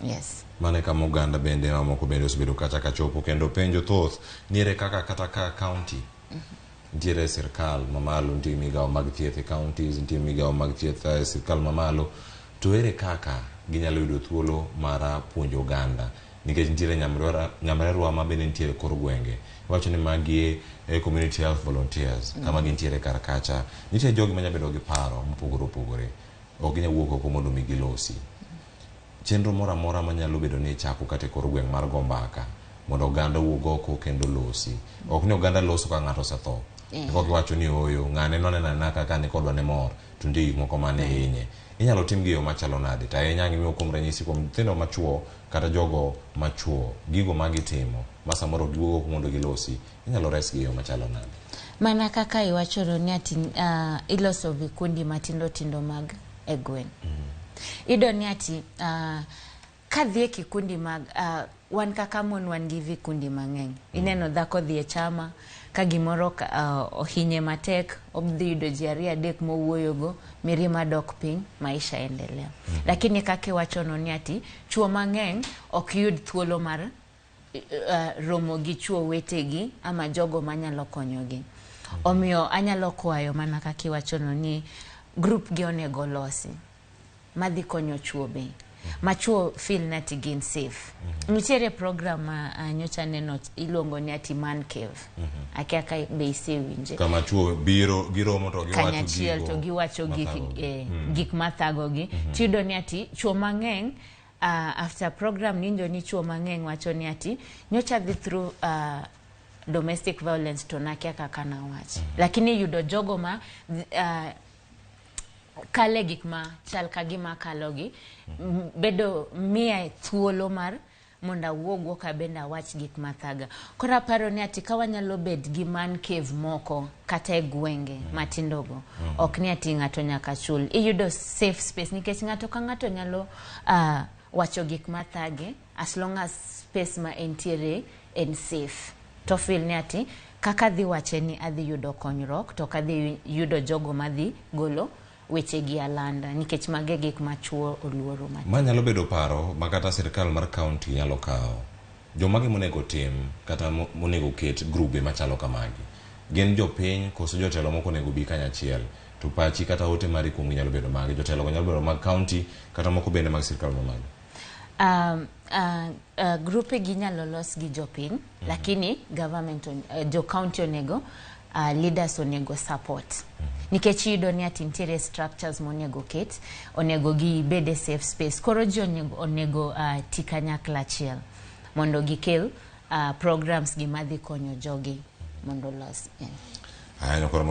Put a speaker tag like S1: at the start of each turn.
S1: Yes.
S2: Mano e kama oganda bende mamoko bende osebedo kacha ka chopo kendo penjo thoth niere kaka kata ka county nitiere sirkal mamalo, nitie migawo mag thieth e counties, nitie migawo mag thieth e sirkal mamalo, to ere kaka ginyalo yudo thuolo mar puonjo oganda nikech nitiere nyamrerwa ma bende nitiere kor gwenge iwacho ni magi e community health volunteers kama gintiere kar kacha nitie jogi manya bedo gi paro mopogore opogore ok ginyal wuok oko mondo mi gilosi chenro moro amora manyalo bedo ni ichako kata e kor gweng' mar go mbaka mondo oganda owuog oko kendo losi ok ni oganda loso ka ng'ato osetho yeah. Giwacho ni oyo ng'ane noneno anena kaka ni kodwa ne mor to nitie gik moko mane hinye inyalo tim gi yo machalo nade to ahinya ngimiyo kuom ranyisi kuom nyithindo machuo kata jogo machuo gigo ma gitimo ma samoro ok giwuog oko mondo gilosi inyalo resgi e yo machalo nade?
S1: Mana kaka iwachono ni ati iloso vikundi matindo tindo mag e gweng'. Iyudo ni ati kadhi e kikundi mag wan kaka mon wan gi vikundi mang'eny. Ineno dhako dhi e chama ka gimoro ohinye matek, odhi yudo ji ariyo adek mowuoyogo, mirima dok piny, maisha endelea. Lakini kaka iwachono ni ati chuo mang'eny ok yud thuolo mar romo gi chuo wetegi ama jogo manyalo konyogi. Omiyo anyalo kwayo mana kaka iwachono ni group gi onego losi madhi konyo chuo be ma chuo feel ni ati gin safe. Nitiere program ma nyocha aneno iluongo ni ati man cave. Akia ka be isewinje.
S2: Kama chuo biro giromo to giwacho
S1: kanyachiel to giwacho gik,
S2: mathagogi.
S1: Gik mathagogi. Tiyudo ni ati chuo mang'eny after program niwinjo ni chuo mang'eny wacho ni ati nyocha dhi through domestic violence to nakia kaka nawach. Lakini yudo jogo ma kale gik ma chal ka gima kalogi bedo miya thuolo mar mondo awuog oko abende awach gik mathaga. Koro aparo ni ati ka wanyalo bet gi man cave moko kata e gwenge matindo go, ok ni ati ng'ato nyaka chul. Iyudo safe space nikech ng'ato ka ng'ato nyalo wacho gik mathage as long as space ma entiere en safe. To feel ni ati kaka adhi wache ni adhi yudo konyruok to ok adhi yudo jogo madhi golo weche gi alanda nikech mago e gik ma chuo oluoro matek.
S2: Ma nyalo bedo paro ma kata sirkal mar county nyalo kawo. Jomage monego tim kata monego ket grube machalo kamagi? Gin jopiny koso jotelo moko onego bi kanyachiel? To pachi kata ote mari kuomgi nyalo bedo mage? Jotelo go nyalo bedo mag county kata moko bende mag sirkal mamalo?
S1: Grupe gi nyalo los gi jopiny, lakini government jo county onego leaders onego support. Nikech iyudo ni ati nitiere structures monego ket, onego gibed e safe space. Koro ji onego ti kanyakla achiel mondo gikel programs gi madhi konyo jogi mondo los.
S2: Aya, nyakoro.